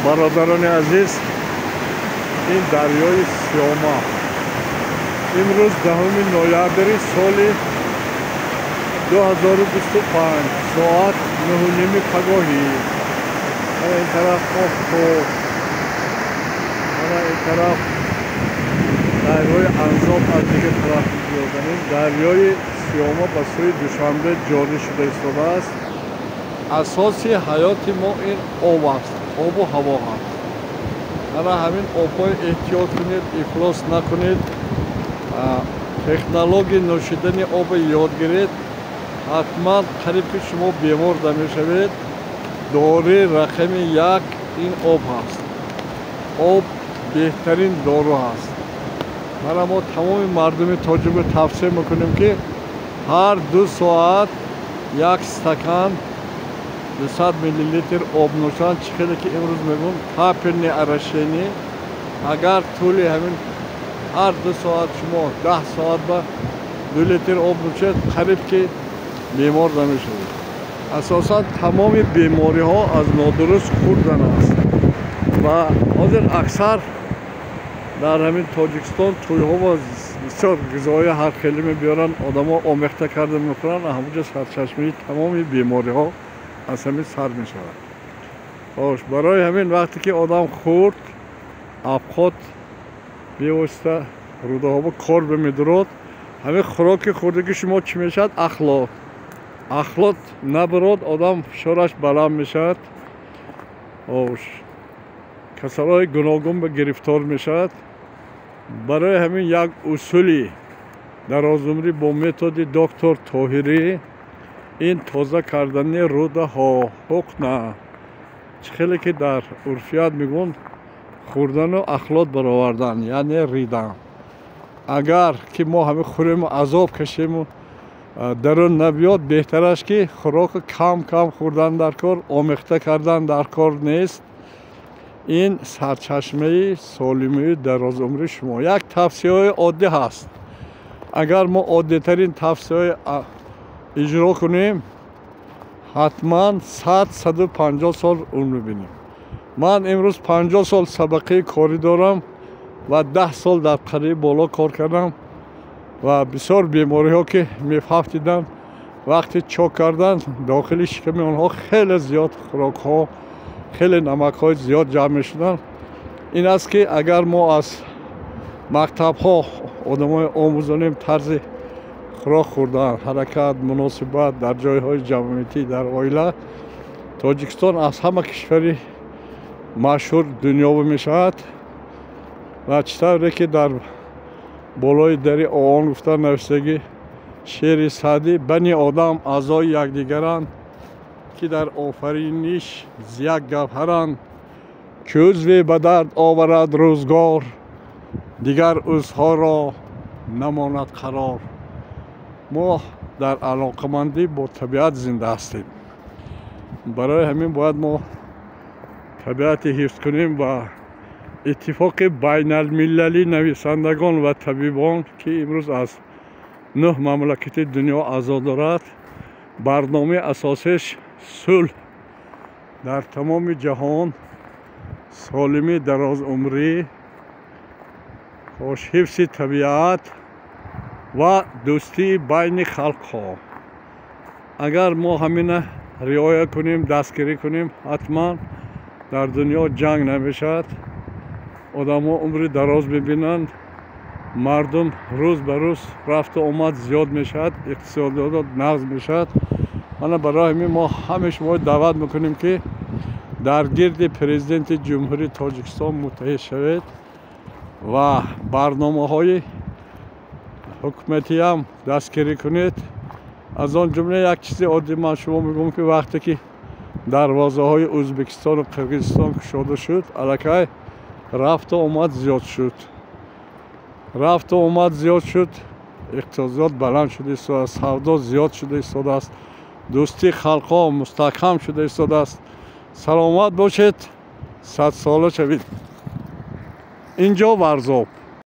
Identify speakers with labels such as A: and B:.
A: Бародарони азиз, ин дарёи Сиёма. Имрӯз 10 ноябри соли 2025, соат 9:30 пагоҳӣ. Ана ин тараф офтоб, ана ин тараф дарёи Анзоб, аз дигар тараф меёбанем. Дарёи Сиёма ба сӯи Душанбе ҷорӣ шуда истодааст. Асоси ҳаёти мо ин об аст, обу ҳаво ҳаст. Ана ҳамин обҳои эҳтиёт кунед, ифлос накунед, технологияи нӯшидани обро ёд гиред. Ҳатман қариб ки шумо бемор намешавед. Дори рақами 1 ин об ҳаст. Об беҳтарин дору ҳаст. Мана мо тамоми мардуми тоҷикро тавсия мекунем, ки ҳар 2 соат як стакан 200 миллилитр об нӯшанд. Чӣ хеле ки имрӯз мегӯм, капельное орошение. Агар тӯли ҳамин ҳар 2 соат шумо 10 соат ба 2 литр об нӯшед, қариб ки бемор намешавед. Асосан тамоми бемориҳо аз нодуруст хӯрдан аст. Ва ҳозир аксар дар ҳамин Тоҷикистон тӯйҳо ва бисёр ғизои ҳархелӣ мебиёранд, одамо омехта карда мехӯранд, ҳамонҷо сарчашмаи тамоми бемориҳо аз ҳамин сар мешавад. Хош, барои ҳамин вақте ки одам хӯрд, абхот бевосита рӯдаҳо кор бемедурод. Ҳамин хӯроки хӯрдаги шумо чӣ мешавад? Ахлот. Ахлот набурод, одам фишораш баланд мешавад. Хош, касалҳои гуногун ба гирифтор мешавад. Барои ҳамин як усули дарозумрӣ бо методи доктор Тоҳирӣ ин тоза кардани рӯдаҳо, ҳуқна. Чӣ хеле ки дар урфият мегӯянд, хӯрдану ахлот баровардан, яъне ридан. Агар ки мо ҳамин хӯрему азоб кашему дарун набиёд, беҳтар аст ки хӯрока кам кам хӯрдан дар кор, омехта кардан дар кор нест. Ин сарчашмаи солимии дарозумри шумо. Як тавсияҳои оддӣ ҳаст. Агар мо оддитарин тавсияҳои иҷро кунем, ҳатман 100-150 сол умр мебинем. Ман имрӯз 50 сол сабақаи корӣ дорам ва 10 сол дар қарии боло кор кардам ва бисёр бемориҳо ки мефафтиданд, вақти чок кардан дохили шиками онҳо хеле зиёд хӯрокҳо, хеле намакҳои зиёд ҷамъ мешуданд. Ин аст ки агар мо аз мактабҳо одамои омӯзонем тарзи хӯрок хӯрдан, ҳаракат, муносибат дар ҷойҳои ҷамъиятӣ, дар оила, Тоҷикистон аз ҳама кишвари машҳур дунёвӣ мешавад. Ва чӣ тавре ки дар болои дари ООН гуфта навиштагӣ шеъри Саъдӣ: бани одам аъзои якдигаранд, ки дар офариниш як гавҳаранд, ки узве ба дард оварад рӯзгор, дигар узвҳоро намонад қарор. Мо дар алоқамандӣ бо табиат зинда ҳастем. Барои ҳамин бояд мо табиати ҳифз кунем ва иттифоқи байналмилалии нависандагон ва табибон, ки имрӯз аз 9 мамлакати дунё аъзо дорад, барномаи асосиш сулҳ дар тамоми ҷаҳон, солимии дарозумрӣ, ҳифзи табиат ва дӯстии байни халқҳо. Агар мо ҳамина риоя кунем, дастгирӣ кунем, ҳатман дар дунё ҷанг намешавад, одамҳо умри дароз мебинанд, мардум рӯз ба рӯз рафту омад зиёд мешавад, иқтисодиёт нағз мешавад. Мана барои ҳамин мо ҳамаи шуморо даъват мекунем, ки дар гирди президенти Ҷумҳурии Тоҷикистон муттаҳид шавед ва барномаҳои ҳукуматиам дастгирӣ кунед. Аз он ҷумла як чизи оддӣ ман шумо мегӯям, ки вақте ки дарвозаҳои Ӯзбекистону Қирғизистон кушода шуд, аллакай рафту омад зиёд шуд. Рафту омад зиёд шуд, иқтисодиёт баланд шуда истодааст, савдо зиёд шуда истодааст, дӯстии халқҳо мустаҳкам шуда истодааст. Саломат бошед, садсола шавед. Инҷо Варзоб.